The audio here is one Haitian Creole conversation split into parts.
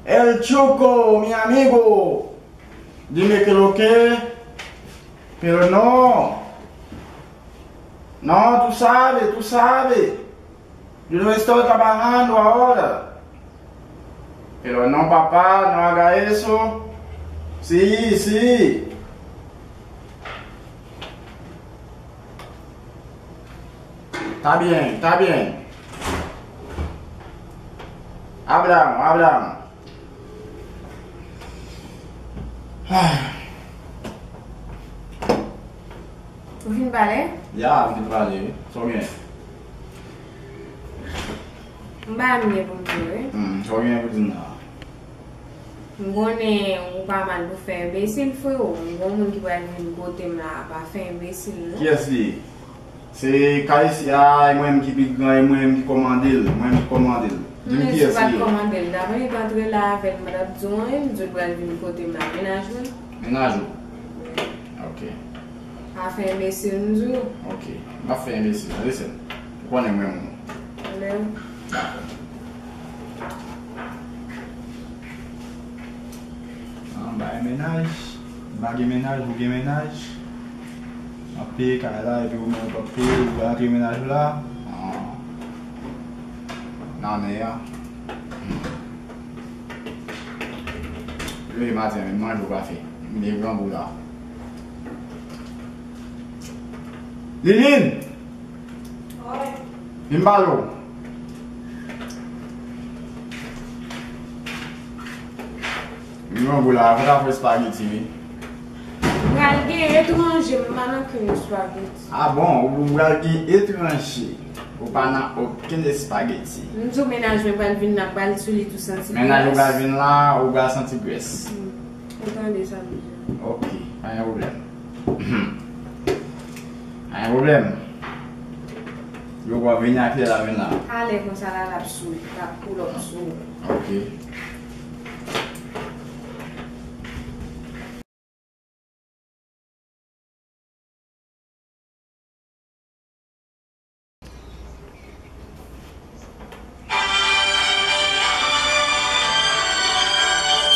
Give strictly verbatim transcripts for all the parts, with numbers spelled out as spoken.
El Chuco, mi amigo. Dime qué lo que. Pero no. No, tú sabes, tú sabes. Yo no estoy trabajando ahora. Pero no, papá, no haga eso. Sí, sí. Está bien, está bien. Hablamos, hablamos. Ah. Ou fin pale? Ya, m fin pale, wi. Sa w gen? M pa gen pou m di w, wi. Hmm, sa w gen pou di m la? M konnen ou pa mal pou fè enbesil, freo. M gon moun ki pral vin kote m la, pa fè enbesil, non. Kiyès li ye? Se kay isi a, e mwen menm ki pi gran, e mwen menm ki kòmande l, mwen menm ki kòmande l. Di m kiyès li ye. Mesye pa t kòmande l, n ap antre la avè l, mwen t ap di w anyen, m di w l pral vin kote m la, mennaj mwen. Mennaj ou? Wi. Ok. Pa fè enbesil, m di w. Ok. M pa fè enbesil, listen. Ou konnen mwen menm. Alè. Dakò. An bay mennaj, m pa gen mennaj, ou gen mennaj. M ap peye kay la, epi ou menm ou p ap peye, ou rantre mennaj ou la. An. Nan men an. Hmm. Leve maten an, menm manje ou pa fè. M byen grangou la. Liline! Wi. Vin m pale w. Vin grangou la, fò ta fè espageti, wi. Pral gen etranje, m pa nan kay espageti. A bon, ou pral gen etranje. Ou pa nan okenn espageti. M di w mennaj mwen pral vin la, pral sou li tou santi. Mennaj ou pral vin la, ou pral santi grès. Hmm. Ou tande sa m di w. Ok, pa gen pwoblèm. Pa gen pwoblèm. Yo pral vini ak lè l ap vin la. Alè konsa la, l ap sou, l ap pull up sou. Ok.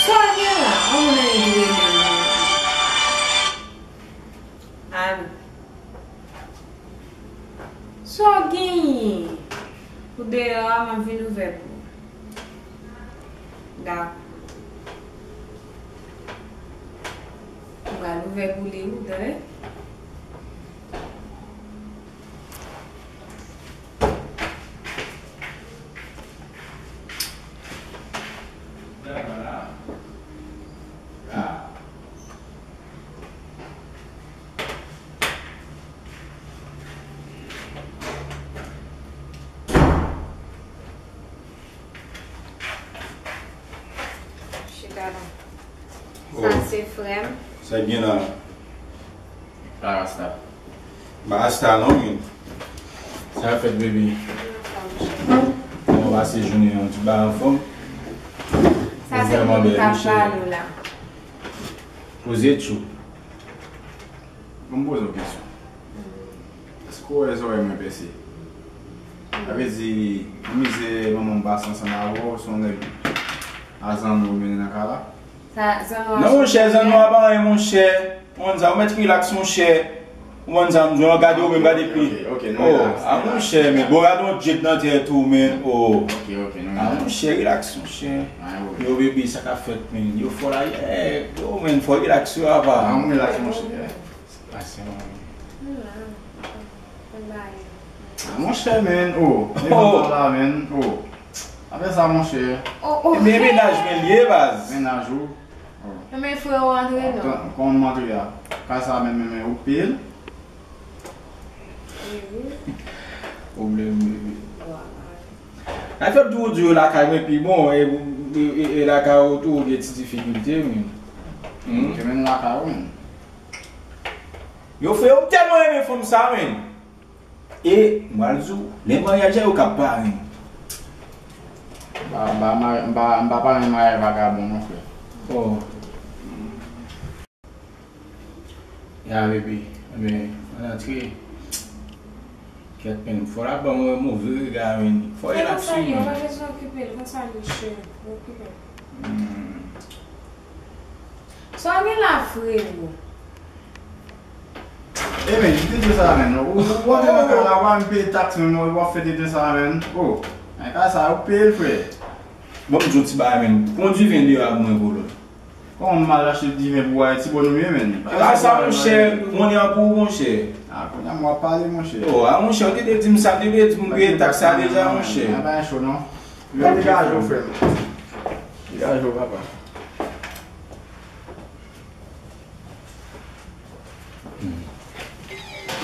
Sa w gen la? Yon moun annik rele m. Alo. Sa w genyen? Ou deyò a, m ap vin ouvè pou ou. Dakò. M pral ouvè pou li, wi, tande. Chita la. Oh. Sa se frè m. Sa k gen la? Pa rasta. M pa rasta non, men. Sa k fèt, baby? Kòman w pase jounen an? Tout bagay anfòm? Ou vrèman bèl, wi, cheri. Poze tchou. Ban m poze w kesyon. Èske w wè zòrèy mwen pèse? Sa vle di, pou mizè manman m pase ansanm avè w, se yon nèg a zanmi w mennen nan kay la? Sa, zanmi w a... Non, monchè, zanmi w a pa anyen, monchè. Ou konn sa, ou mèt relax, monchè. Ou konn sa, m di w, gade ou menm, gade pye. Ok, ok, ok, nou relax, nou relax. Oh, a, monchè, men bon, gade yon djed nan tèt ou, men. Oh. Ok, ok, nou relax. A, monchè, relax, monchè. Pa gen pwoblèm. Yo, baby, sa k ap fèt, men. Yo fò la, yeah. Yo, men, fò relax, yo, apa. A, m relax, monchè. Pase, man. Ah, monchè, men, oh. Oh. Devan la, men, oh. Apre sa, monchè. Oh, oh, men mennaj mwen li ye, baz. Mennaj ou? Oh. Men frè ou antre, non? Kòman m antre a? Kay sa, men, men, men, ou k peye l? Wi, wi. Pwoblèm, bebe. Ay, fè m di w, di yo lakay mwen pi bon, e, e, e, e lakay ou tou, ou gen ti difikilte, men. Hmm? Ke men lakay ou, men. Yo fè yo tèlman renmen fanm sa, men. E, m pral di w, lè maryaj la, yo ka pare. M pa, m pa, m pa, m pa pare maryaj vagabon, non, frè. Oh. Ya, baby. Ebyen, ann antre. Kèt, men, fò l ap ban mwen move rega, men. Fò l ap swiv mwen. Konsa li ye, ou pa bezwen okipe l, konsa li ye, cheri. Okipe l. Hmm. Sa w gen la, frero? E men, ki te di sa, men? Ou, ou, ou antre nan kay la, ou pa menm peye taks, men ou ap fè tenten sa, men. Oh, men kay sa, ou peye l, frè. Bon, m di yon ti bagay, men. Pran diven deyò a pou mwen, vòlò. Kòman m al achte diven pou Ayiti, bon, nou ye, men? E pa sa, monchè, monnen an pou ou, monchè. Ah, kounye a m w ap pale, monchè. Oh, ah, monchè, ou te dwe di m sa, ou te dwe di m peye taks sa deja, monchè. Nan pa cho, non. Degaje w, frè m. Degaje w, papa.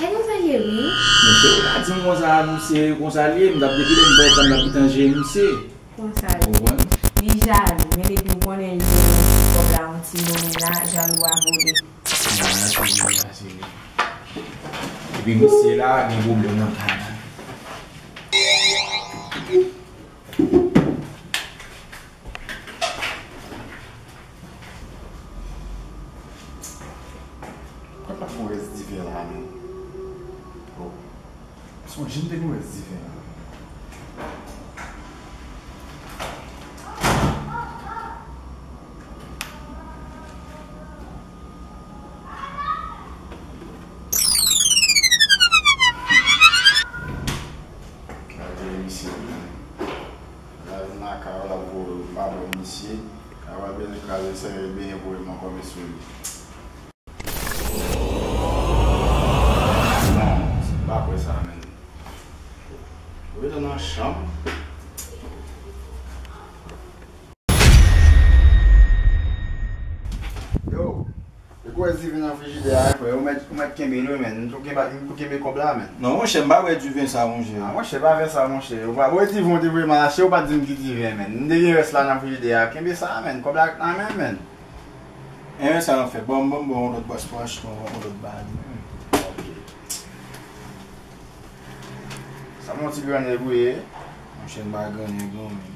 E konsa l ye, wi. Mesye, ou pa di m konsa, misye, konsa l ye, m t ap depi lè m pran tan m t ap gentan jere misye. Konsa l ye. Konprann? Li jalou, men depi w konnen li gen yon ti kòb la, yon ti monnen la, jalou a vole. Ah, se vre, se vre. Epi misye la, gen pwoblèm nan kay la. Mwen pa t gon rès diven la, men. Oh. Sonje m te gon rès diven la. Gade misye, men. Lè l vin lakay ou, l ap voye w pa bò misye. Kay ou al bezwen kraze, sere l benyen voye m ankò, men sou li. Non, m pa kwè sa, men. Ou rete nan chanm. Yo, e kou rès diven nan frijidè a, frè. Ou mèt, ou mèt kenbe l, wi, men. M tou kenbe, m tou kenbe kòb la, men. Non, monchè, m pa bwè diven sa, monchè. Ah, monchè, pa fè sa, monchè. Ou pa bwè diven, ou te voye m al achte, ou pa t di m ki diven, men. M te gen rès la nan frijidè a. Kenbe sa, men. Kòb la nan men, men. Enben, sa n ap fè? Ban m, ban m, ban m yon lòt bwès pou achte yon, yon lòt bagay. Ok. Sa m yon ti grannèg ou ye? Monchè, m pa grannèg non, men.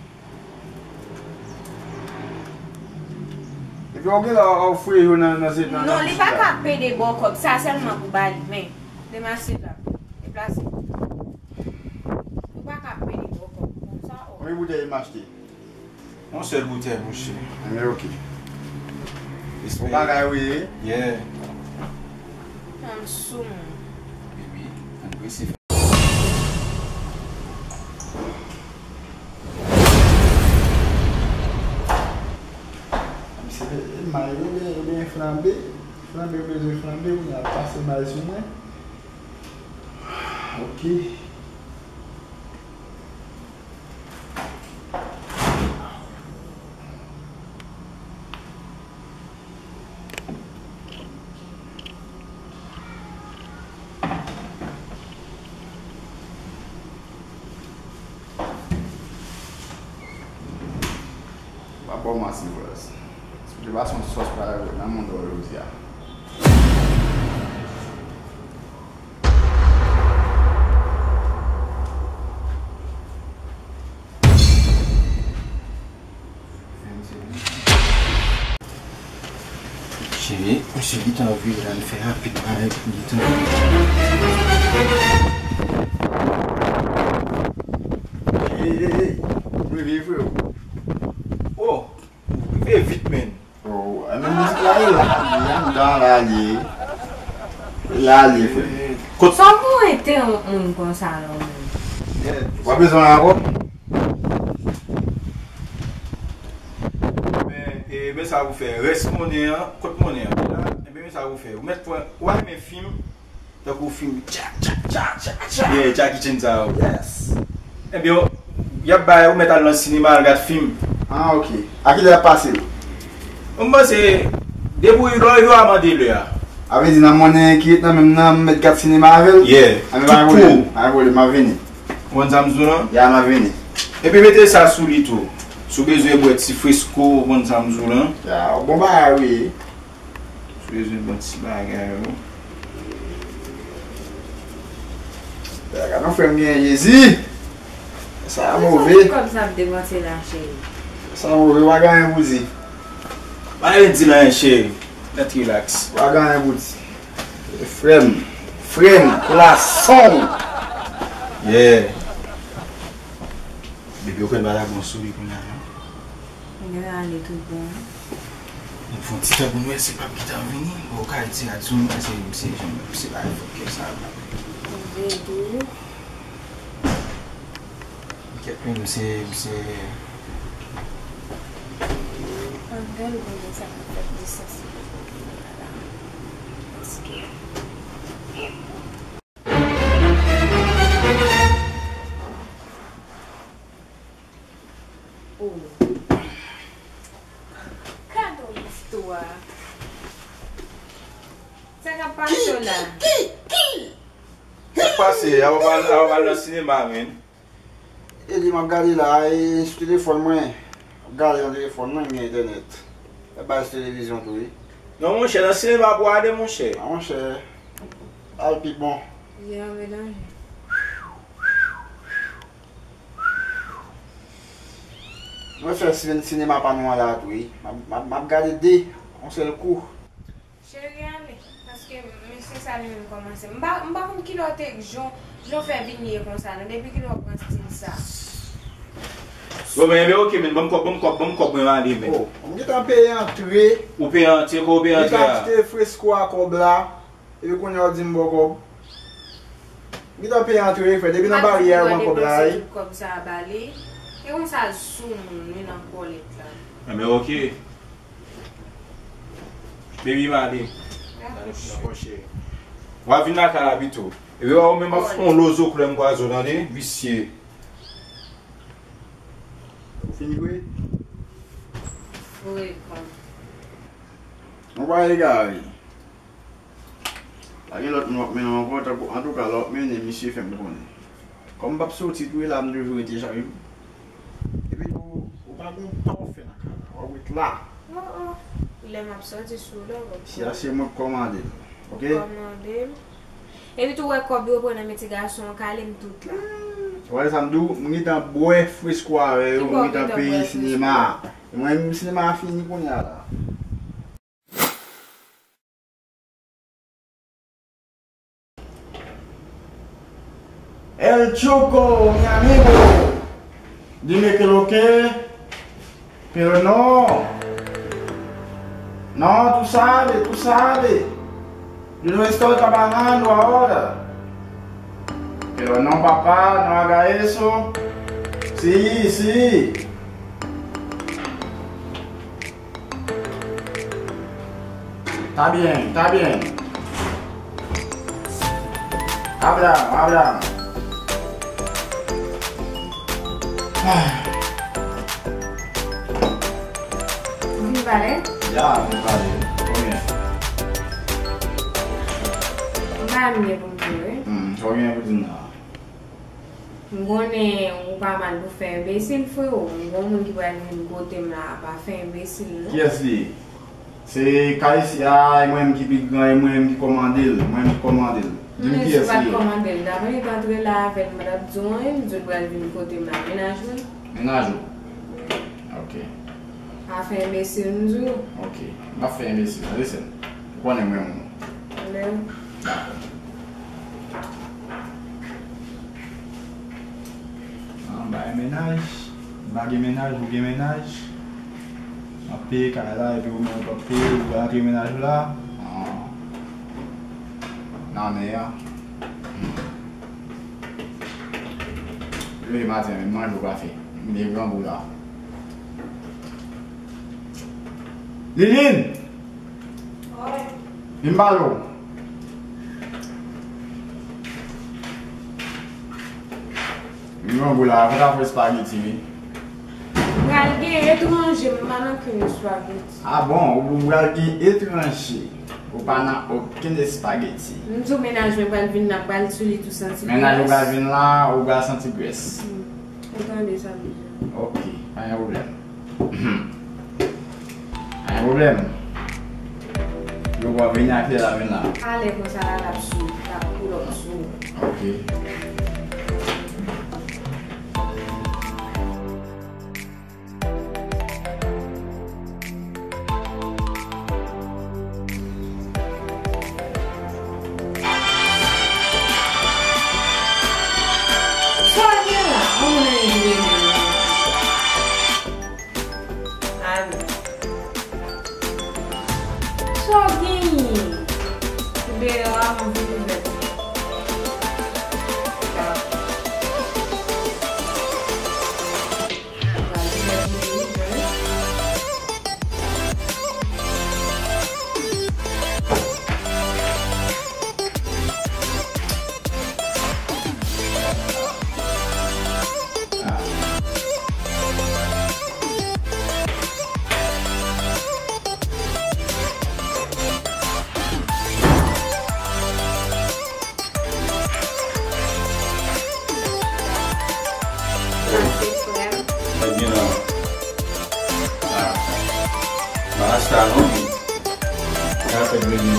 Epi w gen la w fouye yo nan, nan zye nan. Non, li pa ka pede ba w kòb, sa sèlman pou ba li, men. Demache la. Deplase. Ou pa ka pede ba w kòb konsa, oh. Konbyen boutèy m achte? Yon sèl boutèy, monchè. Enben, ok. Respè. Bon bagay, wi. Yeah. Fanm sou moun. Baby, ann prese. Misye, e may, oubyen, oubyen flanbe. Flanbe, ou bezwen flanbe, ou ap pase may sou mwen. Ok. Pa ba w manti, frè. Si w te pase yon sòs pa nan mond ou jodi a. Cheri, misye gentan vire la, n fè rapid, parèy pou gentan. Ey, ey, ey, ey, reveye, freo. Oh, ou rive vit, men. Oh, e men mizik la ye la. Li anndan la, li ye. La, li ye, frè. Sa pou enteròp moun konsa, non, men. W ap bezwen ankò? Men, e, men sa pou fè. Rès monnen an, kot monnen an? La, e men, men sa pou fè. Ou mèt pran, ou pa renmen fim, tankou fim tcha, tcha, tcha, tcha, tcha. Yeah, Jackie Chan sa yo. Yes. Ebyen, y ap bay, ou mèt al nan sinema, al gad fim. Ah, ok. A kilè y ap pase l? Mwen panse, depi lè yo a mande lè a. A vle di, nan monnen ki ret nan men m nan, m mèt gad sinema avè l? Yeah. A, men pa gen pwoblèm. Pa gen pwoblèm, m ap vini. Ou konn sa m di w lan? Ya, m ap vini. Epi mete sa sou li tou. Si w bezwen bwè ti fresko, ou konn sa m di w lan? Ya, bon bagay, wi. Si w bezwen bwè ti bagay, wi. Ya, gad yon frè m gen, Jezi! Sa move. Kòb sa ap depanse la, cheri. Sa move, w pa gen anyen pou di. Pa gen di l anyen, cheri. Mèt rilaks. W pa gen anyen pou di. Frè m, frè m, pou lason w. Yeah. Bebe, ou kwè m pa ta gon souri kounye a, non? Mwen gentan ale tout bon. Nou fè yon ti tan pou nou wè si l p ap gentan vini. Bon, ou ka di a di nou, se, se jan, se pa fòt kè sa la. Vle di. Kèt, men misye, misye. Ann gade konbyen sa ka fè de san sou la. Paske. Oh. Gade yon istwa. Sa k ap pase w la? Ki, ki, ki, ki? Sa k pase? A w al nan sinema, men. E li m ap gade la, e sou telefòn mwen. M ap gade nan telefòn mwen, m gen entènèt. E bay sou televizyon tou, wi. Non, monchè, nan sinema pou ale, monchè. A, monchè, al pi bon. Jan melanje. Mwen fè sin-, sinema pa nou an la tou, wi. M ap, m ap, m ap gade de, yon sèl kou. Cheri, ale, paske mesye sa li menm kòmanse. M pa, m pa konn kilè w te, jan, jan w fè vin ye konsa, non, depi kilè w pran stil sa? Bon, men, men, oke, men, ban m kòb, ban m kòb, ban m kòb, mwen ale, men. Oh, m gentan peye antre. Ou peye antre, kòman w peye antre a? M gentan kite fresko a kòb la. Epi kounye a w di m ba w kòb. M gentan peye antre, frè. Depi nan baryè a, ou pran kòb la, wi. Kòb sa a ba li. E konsa l sou moun, wi, nan kòlèt la. Enben, oke. Baby, m ale. Dakò, cheri. W a vin lakay la pito. Epi w a ou menm ap fè yon lozo koulè m kwaze w, tande? Visye. Ou fini vre? Frekan. Mwen pa egare. Pa gen lòt moun w ap mennen ankò, tankou, antouka, lè w ap mennen, misye fè m konnen. Kòm m p ap soti tou, e la m toujou rete chak jou. Epi tou, ou pa gon pa w fè nan kay la, w ap ret la. Oh, oh. Lè m ap soti sou lè w. Si a se mwen k kòmande l, oke? Kòmande l. Epi tou, wè kòb yo pran nan men ti gason an, kale m tout la. Ou wè sa m di w, m gentan bwè fresko avè yo, m gentan peye sinema a. E mwen menm, sinema a fini kounye a la. El Chuco, mi amigo. Dime qué lo que, pero no. No, tú sabes, tú sabes. Yo no estoy trabajando ahora. Pero no, papá, no haga eso. Sí, sí. Está bien, está bien. Hablamos, hablamos. Ah. Ou vin pale? Ya, m vin pale. Konbyen? M pa gen pou m di w, wi. Hmm, sa w gen pou di m nan? M konnen ou pa mal pou fè enbesil, frewo. M gon moun ki pral vin kote m la, pa fè enbesil, non. Kiyès li ye? Se kay isi a, e mwen menm ki pi gran, e mwen menm ki kòmande l, mwen menm ki kòmande l. Di m kiyès li ye. Mwen si w pa t kòmande l, ta vle t antre la avè l, m pa t ap di w anyen, m di w l pral vin kote m la, mennaj mwen. Mennaj ou? Wi. Ok. Pa fè enbesil, m di w. Ok. M p ap fè enbesil, tande sè m. Ou konnen mwen renmen w. Mwen menm. Dakò. An, bay mennaj. M pa gen mennaj, ou gen mennaj. M ap peye kay la, epi ou menm ou p ap peye, ou rantre mennaj ou la. An. Nan men an. Leve maten, men manje ou pa fè. M gen grangou la. Liline! Wi. Vin m pale w. M grangou la, fò ta fè espageti, wi. M pral gen etranje, m pa nan kwi espageti. A bon, ou pral gen etranje. Ou pa nan okenn espageti. M di w mennaj mwen pral vin la, pral sou li tou santi grès. Mennaj ou pral vin la, ou pral santi grès. Hmm. Ou tande sa m di w. Ok, pa gen pwoblèm. Pa gen pwoblèm. Yo pral vini ak lè l ap vin la. Alè konsa la, l ap sou, l ap pull up sou ou. Ok. Sa w gen la? Yon moun anyen ki rele m. Sa mwen vin ouvè pou mwen. Sa. Mwen vin ouvè pou mwen. Sa se frè m. Ebyen non. Ah. Marasta non. Sa fè vini.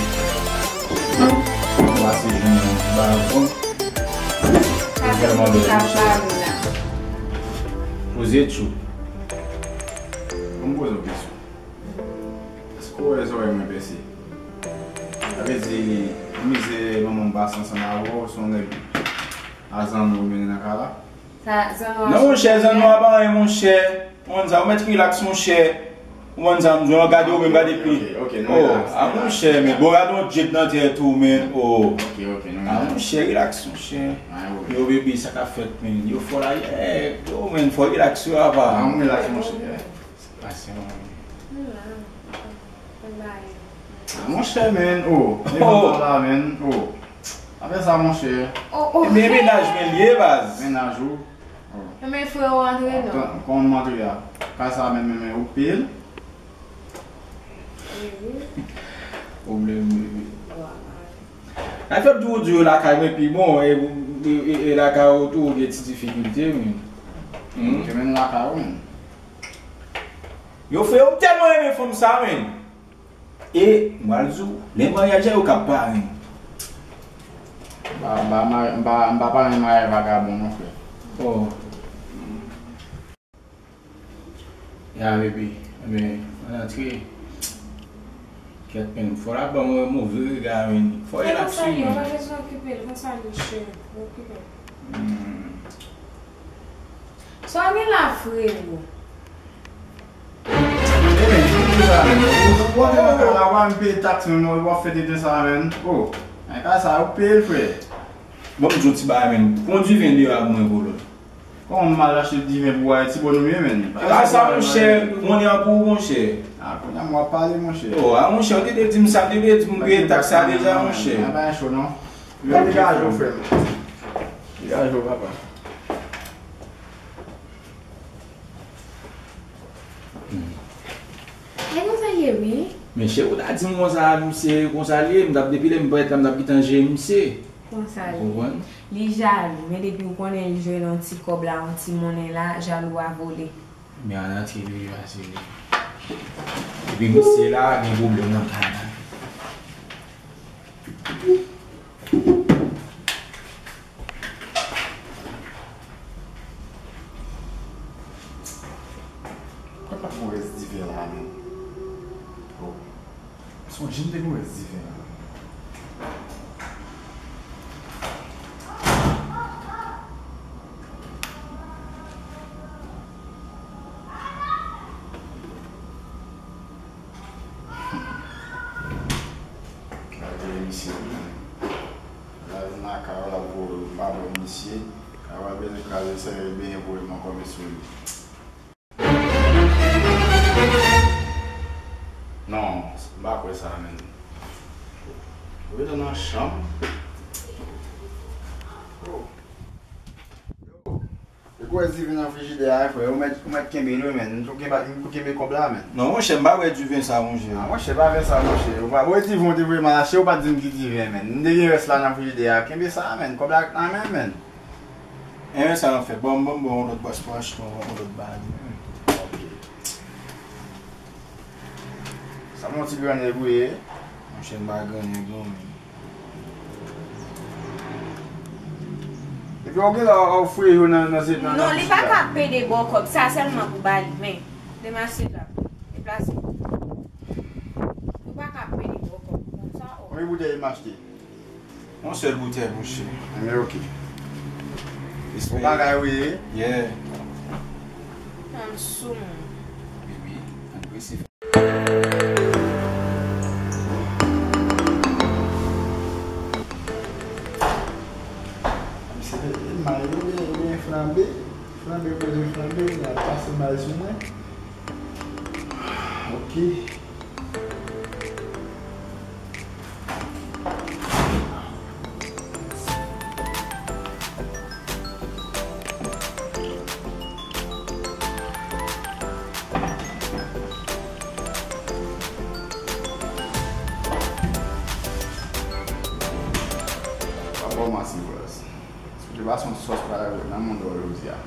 Pase jounen ba yon fon. Sa se moun k ap pale la. Poze tchou. Bon, m poze w kesyon. Èske w wè zòrèy mwen pèse? Sa vle di, mizè manman m pase ansanm avè w, se yon nèg a zanmi w mennen nan kay la? Sa, zanmi w a... Non, monchè, zanmi w a pa anyen, monchè. Ou konn sa, ou mèt rilaks, monchè. Ou konn sa, m di w, gade w menm, gade pye. Ok, ok, ok, nou rilaks, nou rilaks. Oh, a, monchè, men bon, gade yon djed nan tèt ou, men. Oh. Ok, ok, nou rilaks. A, monchè, rilaks, monchè. Yo, baby, sa k ap fèt, men? Yo fò la, yeah. Yo, men, fò rilaks, yo, apa. An, m rilaks, monchè. Sa pase, man. M la, m bay. Ah, monchè, men, oh. Devan pa la, men, oh. Pa fè sa, monchè. Oh, oh, men mennaj mwen li ye, baz. Mennaj ou? Oh. Men frè ou antre, non? Kòman m antre a? Kay sa menm, men, men, ou peye l? Wi. Pwoblèm, bebe. Ay, fè di w di yo lakay mwen pi bon, e, e, e, e lakay ou tou, ou gen ti difikilte, men. Hmm? Ou te menm lakay ou, men. Yo fè, yo tèlman renmen fanm sa, men. E, m pral di w, lè maryaj la, yo ka pare. M pa, m pa mari-, m pa, m pa pare maryaj vagabon, non, frè. Oh. Ya, baby. Ebyen, ann antre. Kèt, men, fò la ban mwen move rega, men. Fò rilaks, men. Ou pa bezwen okipe l, konsa li cheri. Okipe l. Hmm. Sa w gen la, frero? E men, ki sa, men? Ou antre nan kay la, w pa menm peye taks, men w ap fè tenten sa, men. Oh, men kay sa, ou peye l, frè. Bon, m di w ti bagay, men. Pran diven deyò a pou mwen, vòlò. Kòman m al achte diven pou w, ti bòn ou ye, men? Kay sa, monchè, monnen an pou ou, monchè. Ah, kounye a m w ap pale, monchè. Oh, ah, monchè, ou te dwe di m sa, ou te dwe di m peye taks sa deja, monchè. Mwen pa gen cho, non. Degaje w, frè m. Degaje w, papa. E konsa l ye, wi. Men cheri, ou ta di m konsa, misye konsa l ye, m t ap, depi lè m parèt la, m t ap gentan jere misye. Konsa l ye. Ou konprann? Li jalou, men depi w konnen l jwenn yon ti kòb la, yon ti monnen la, jalou a vole. Men ann antre, bebe, pase li. Epi misye la, gen pwoblèm nan kay la. Mwen pa t gon rès diven la, men. Oh. Sonje m te gon rès diven la. Gade misye, wi. Lè l vin lakay ou, l ap voye w, m pa bò misye. Kay ou a bezwen kraze, sèye, benyen voye m ankò, mesye. Non, m pa kwè sa, men. Ou rete nan chanm. Oh. Yo. Yo. E kou rès diven nan frijidè a, frè. Ou mèt, ou mèt kenbe l, wi, men. M tou kenbe, m tou kenbe kòb la, men. Non, monchè, m pa bwè diven sa, monchè. Ah, monchè, pa fè sa, monchè. Ou pa bwè diven, ou te voye m al achte, ou pa t di m ki diven, men. M te gen rès la nan frijidè a. Kenbe sa, men. Kòb la nan men, men. Enben sa n ap fè? Ban m, ban m, ban m yon lòt bwès pou achte yon, yon lòt bagay. Ok. Sa m yon ti grannèg ou ye? Monchè, m pa grannèg non, men. Epi w gen la w fouye yo nan, nan zye, nan, nan... Non, li pa ka pede ba w kòb, sa sèlman pou ba li, men. Deplase la. Deplase. Ou pa ka pede ba w kòb. Konsa, o. Konbyen boutèy m achte? Yon sèl boutèy, monchè. Enben, ok. Respè. Bon bagay, wi. Yeah. Ann sou moun. Baby, ann prese. Yo bezwen flanbe, y ap pase mal sou mwen. Ok. Sa bon, masi, bros. Sou te pase yon sòs pa la nan mond jodi a.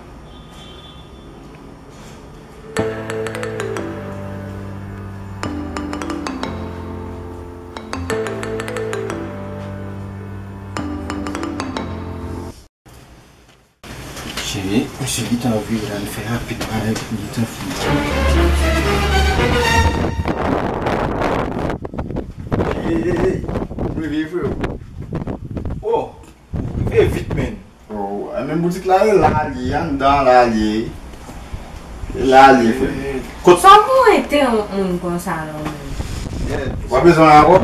Cheri, misye gentan vire la, n fè rapid, bagay gentan fini. Ey, ey, ey, ey, m reveye, freo. Oh, ou rive vit, menn. Oh, e menm boutik la, e la li ye, anndan la li ye. E la li ye, frè. Kot sa pou enterwonp moun konsa non, menn? Yeah, w ap bezwen ankò?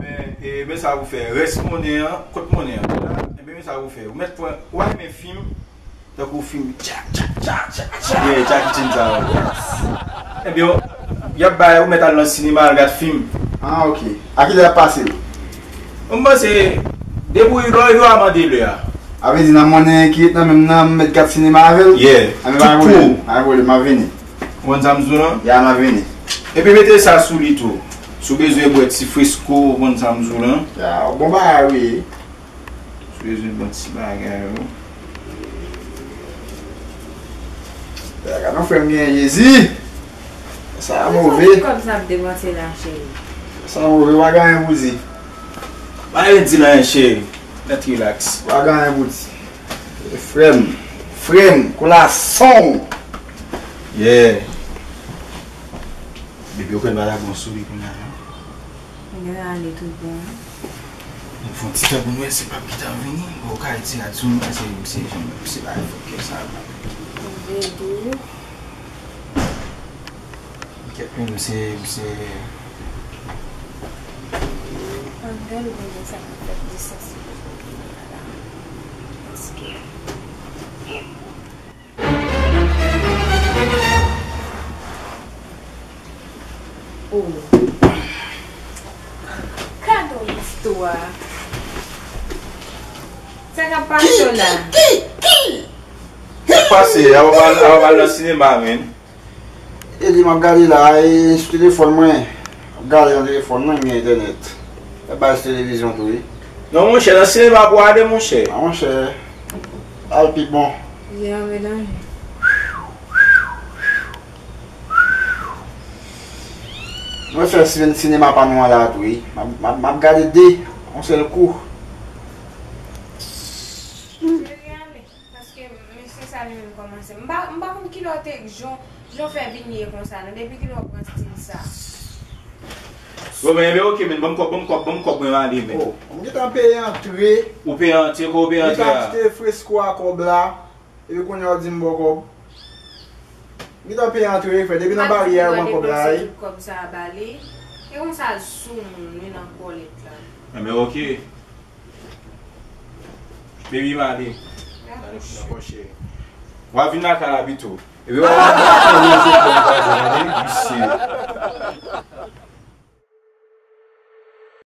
Men, e, men sa pou fè. Rès monnen an, kot monnen an? La, enben men sa pou fè. Ou mèt pran, ou pa renmen fim? Tankou fim Tchak, tchak, tchak, tchak, tchak. Yeah, Jackie Chan sa yo. Ebyen, y ap bay ou mèt al nan sinema al gad fim. Ah, ok. A kilè y ap pase l? Mwen panse, depi lè w rive a mande lè a. A vle di nan monnen ki ret nan men m nan, m mèt gad sinema avè l? Yeah. Anben pa gen pwoblèm, pa gen pwoblèm, m ap vini. Ou konn sa m di w lan? Ya, m ap vini. Epi mete sa sou li tou. Si w bezwen bwè ti fresko, ou konn sa m di w lan? Ya, bon bagay wi. Si w bezwen bon ti bagay, wi. Gade yon frè m gen, Jezi! Sa a move. Kòb sa ap depanse la, cheri. Sa a move, w pa gen anyen pou di. Pa gen di l anyen, cheri. Mèt rilaks. W pa gen anyen pou di. E frè m. Frè m, kou la son. Yeah. Bebe, ou kwè m pa ta bon sou li kounye a, non? Mwen ale tout bon. Nou fè yon ti tan pou nou wè si pap gentan vini. Bon, ou ka di a di nou, se, se jan, se pa fòk ke sa va. Bebe. Kèt menm, se, se. Anpil bebe sa ka fèt disans la. Paske. Oh. Gade yon istwa. Sa k ap pase la? Ki, ki, ki, ki? Sa k pase? A w al, a w al nan sinema, menn. E li m ap gade la, e sou telefòn mwen. M ap gade nan telefòn mwen, gen entènèt. E bay sou televizyon tou, wi. Non, monchè, nan sinema pou ale, monchè. A, monchè, al pi bon. Jan melanje. Mwen fè si-, sinema pa nou an la tou, wi. M ap, m ap, m ap gade de, yon sèl kou. Cheri, ale, paske mesye sa li menm kòmanse. M pa, m pa konn kilè w te, jan, jan w fè vin ye konsa, non. Depi kilè w pran stil sa? Bon, men, men, ok, men, ban m kòb, ban m kòb, ban m kòb mwen, m ale, men. Oh, m gentan peye antre. Ou peye antre, kòman ou peye antre a? Li ka kite fresko a kòb la. Epi kounye a w di m ba w kòb. M gentan peye antre, frè. Depi nan baryè a, yo ban kòb la, wi. Tout kòb sa a ba li. E konsa l sou moun, li nan kòlèt la. Enben, ok. Baby, m ale. Dakò, cheri. W a vin lakay la pito. Epi w a vin lakay la pito.